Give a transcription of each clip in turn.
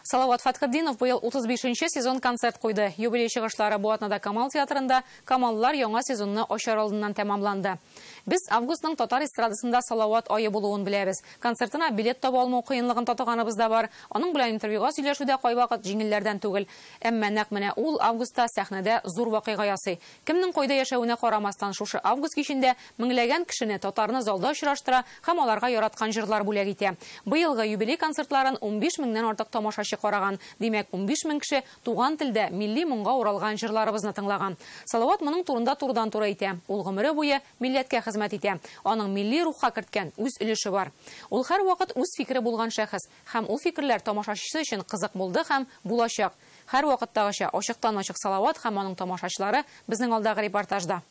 Салават Фәтхетдинов быел 35нче сезон концерт куйды. Юбилей чыгышлары бу атнада Камал театрында Камаллар яңа сезонны ачар алдыннан тәмамланды. Без августның татар эстрадасында Салават ае булуын беләбез. Концертына билет таба алмау кыенлыгын татыганыбыз да бар. Аның белән интервьюга сөйләшү дә кайвакыт җиңелләрдән түгел. Әмма нәкъ менә ул августта сәхнәдә зур вакыйга ясый. Кемнең кайда яшәвенә карамастан, шушы август кичендә меңләгән кешене татарны залда очраштыра һәм аларга яраткан җырлар бүләк итә. Быелгы юбилей концертларын 15 меңнән артык тамашачы караган. Димәк, 15 мең кеше туган телдә милли моңга уралган җырларыбызны тыңлаган. Салават моның турында турыдан-туры әйтә. Ул гомере буе милләткә хезмәт итә. Аның милли рухка керткән үз өлеше бар. Ул һәрвакыт үз фикере булган шәхес һәм ул фикерләр тамашачысы өчен кызык булды һәм булачак. Һәр вакыттагыча ачыктан-ачык Салават һәм аның тамашачылары безнең алдагы репортажда.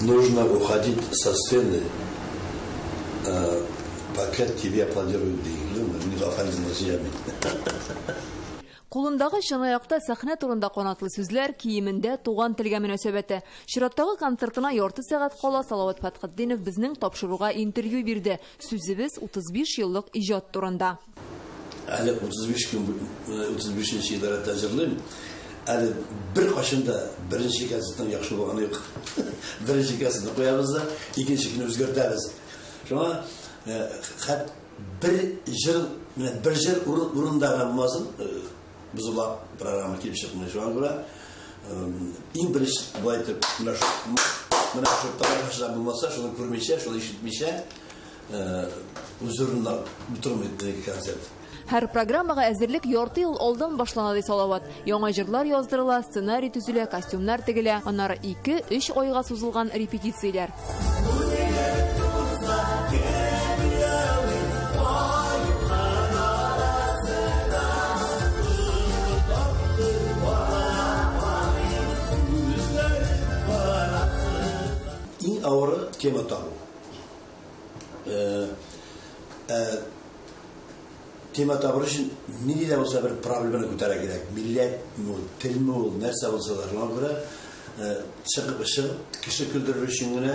Нужно уходить со сцены, пока тебе аплодируют деньги. Кулындагы чынаякта сәхнә турында канатлы сүзләр, киемендә туган телгә мөнәсәбәте. Чираттагы концертына ярты сәгать кала Салават Фәтхетдинов безнең тапшыруга интервью бирде. Сүзебез 35 еллык иҗат турында. Әле 35 көн, 35 нче ел рәттән җырлыйм. Әле бер кашын да беренче концерттан яхшы булганы юк. Беренче концертны куябыз да, икенче көнне үзгәртәбез. Шуңа хәт бер җыр, менә бер җыр урында гына булмасын, бозыла программа килеп чыкмый. Шуңа күрә иң беренче болай итеп менә шул тамашачылар булмаса, шуны күрмичә, шуны ишетмичә, үз урынына утырмый концерт. Һәр программага әзерлек ярты ел алдан башлана, ди Салават. Яңа җырлар яздырыла, сценарий төзелә, костюмнар тегелә. Аннары 2-3 айга сузылган репетицияләр. Иң авыры тема табу. Тема табыр өчен нинди дә булса бер проблеманы күтәрә кирәк. Милләтме ул, телме ул, нәрсә булса да. Шуңа күрә чыгып кеше көлдерер өчен генә,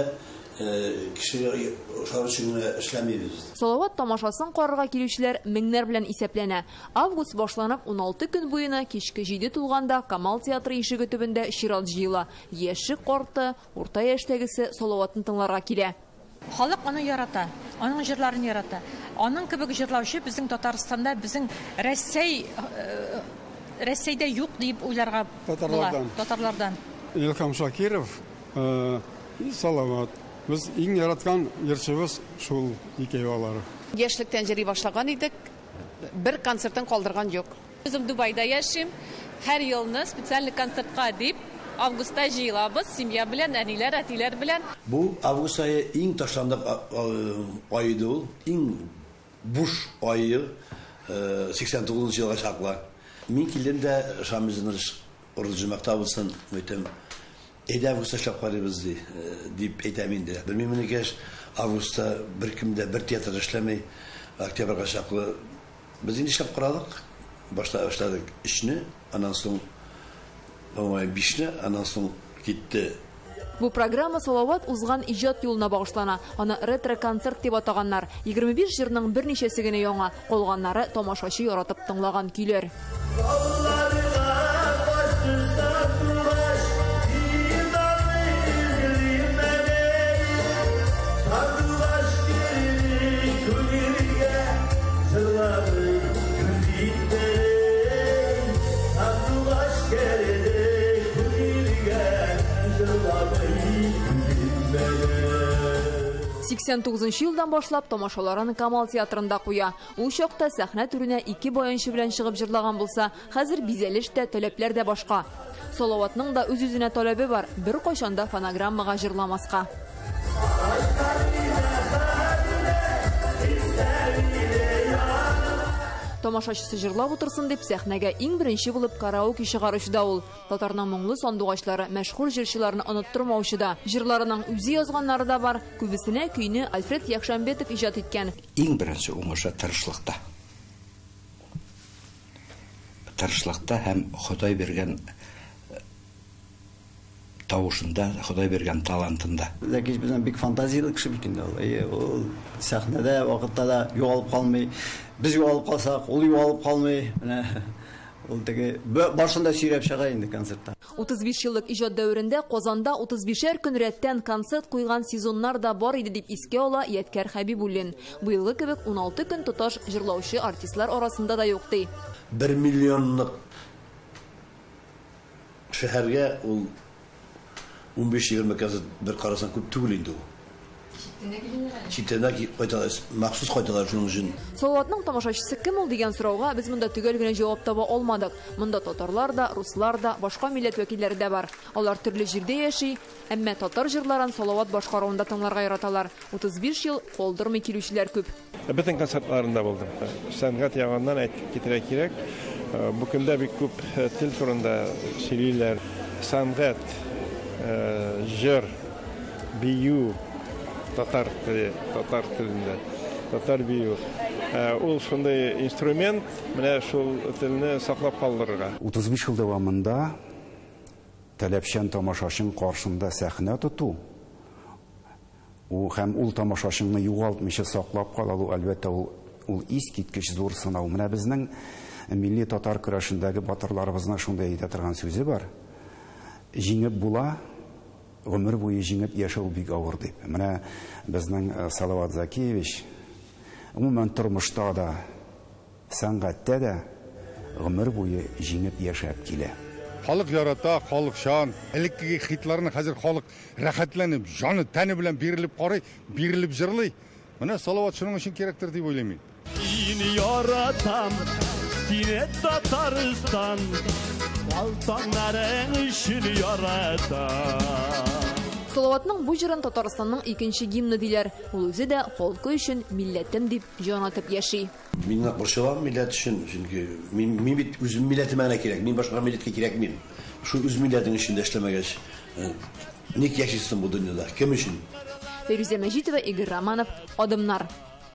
кешегә ошар өчен генә эшләмибез. Салават тамашасын карарга килүчеләр меңнәр белән исәпләнә. Август башланып 16 көн буена кичке 7 тулганда Камал театры ишеге төбендә чират җыела. Яше, карты, урта яшьтәгесе Салаватны тыңларга килә. Халык аны ярата, аның җырларын ярата. Аның кебек җырлаучы безнең Татарстанда, безнең Рәсәйдә юк дип уйларга була. Татарлардан. Илһам Шакиров, Салават. Без иң яраткан җырчыбыз шул икәү алар. Яшьлектән җырлый башлаган идек, бер концертын калдырган юк. Үзем Дубайда яшим. Һәр елны специаль концертка дип августта җыелабыз, семья белән, әниләр, әтиләр белән. Бу август ае иң ташландык ай иде ул, иң буш айы, 89 елга чаклы. Мин килдем дә Шамил Зиннурович Ордужмакта булсын, әйтәм, әйдә августта эшләп карыйбыз дип әйтәм инде. Белмим, икәш, августта беркем дә бер театрда эшләми, октябрьгә чаклы. Без инде эшләп карадык. Башта эшләдек 3-не, аннан соң 5-не, аннан соң китте. Бу программа Салават узган иҗат юлына багышлана. Аны ретро-концерт дип атаганнар. 25 җырның берничәсе генә яңа, калганнары тамашачы яратып тыңлаган көйләр. Сиксән тугызынчы елдан башлап тамашаларын Камал театрында куя. Ул чакта сәхнә түренә 2 баянчы белән чыгып җырлаган булса, хәзер бизәлеш тә, таләпләр дә башка. Салаватның да үз-үзенә таләбе бар, бер кайчан да фонограммага җырламаска. Тамашачысы җырлап утырсын дип сәхнәгә иң беренче булып караоке чыгаручы да ул. Татарның моңлы сандугачлары мәшһүр җырчыларны оныттырмаучы да. Җырларының үзе язганнары да бар. Күбесенә көйне Альфред Якшамбетов иҗат иткән. Иң беренче уңышы тырышлыкта. Тырышлыкта һәм Ходай биргән Тавышында, Ходай биргән талантында. Зәки безнең бик фантазияле кеше бит инде ул. Әйе, ул сәхнәдә вакытта да югалып калмый. Без югалып калсак, ул югалып калмый. Менә ул теге башында сөйрәп чыга инде концертта. 35 еллык иҗат дәверендә Казанда 35-әр көн рәттән концерт куйган сезоннар да бар иде дип искә ала Ядкәр Хәбибуллин. Быелгы кебек 16 көн тоташ җырлаучы артистлар арасында да юк ди. 1 миллионлык шәһәргә ул 15-20 концерт бер карасаң күп түгел инде ул. Читтән дә кайталар, махсус кайталар шуның өчен. Салаватның тамашачысы кем ул дигән сорауга без монда төгәл генә җавап таба алмадык. Монда татарлар да, руслар да, башка милләт вәкилләре дә бар. Алар төрле җирдә яши, әмма татар җырларын Салават башкаруында тыңларга яраталар. 35 ел калдырмый килүчеләр күп. Бөтен концертларында булдым. Сәнгать ягыннан әйтеп китәргә кирәк. Бу көндә бик күп тел турында сөйлиләр. Сәнгать, җыр, бию, татар теле, татар телендә, татар бию. Ул шундый инструмент, менә шул телне саклап калдырырга. 35 ел дәвамында таләпчән тамашачының каршында сәхнә тоту, һәм ул тамашачыңны югалтмыйча саклап кала алу, әлбәттә, ул искиткеч зур сынау. Менә безнең милли татар көрәшендәге батырларыбызның шундый әйтә торган сүзе бар. Җиңеп була, гомер буе җиңеп яшәү бик авыр дип. Менә безнең Салават Закиевич гомумән тормышта да, сәнгатьтә дә гомер буе җиңеп яшәп килә. Халык ярата, халыкчан. Элеккеге хитларны хәзер халык рәхәтләнеп, җаны тәне белән бирелеп карый, бирелеп җырлый. Менә Салават шуның өчен кирәктер дип уйлыйм мин. Сине яратам, сине Татарстан, Алтаннарың өчен яратам. Салаватның бу җырын Татарстанның икенче гимны диләр. Ул үзе дә халкы өчен милләтем дип җан атып яши. Мин нык борчылам милләт өчен, чөнки мин бит үзем милләтемә генә кирәк, мин башка милләткә кирәкмим. Шул үз милләтең өчен дә эшләмәгәч, ник яшисең бу дөньяда? Кем өчен? Фәйрүзә Мәҗитова, Игорь Романов, Адымнар.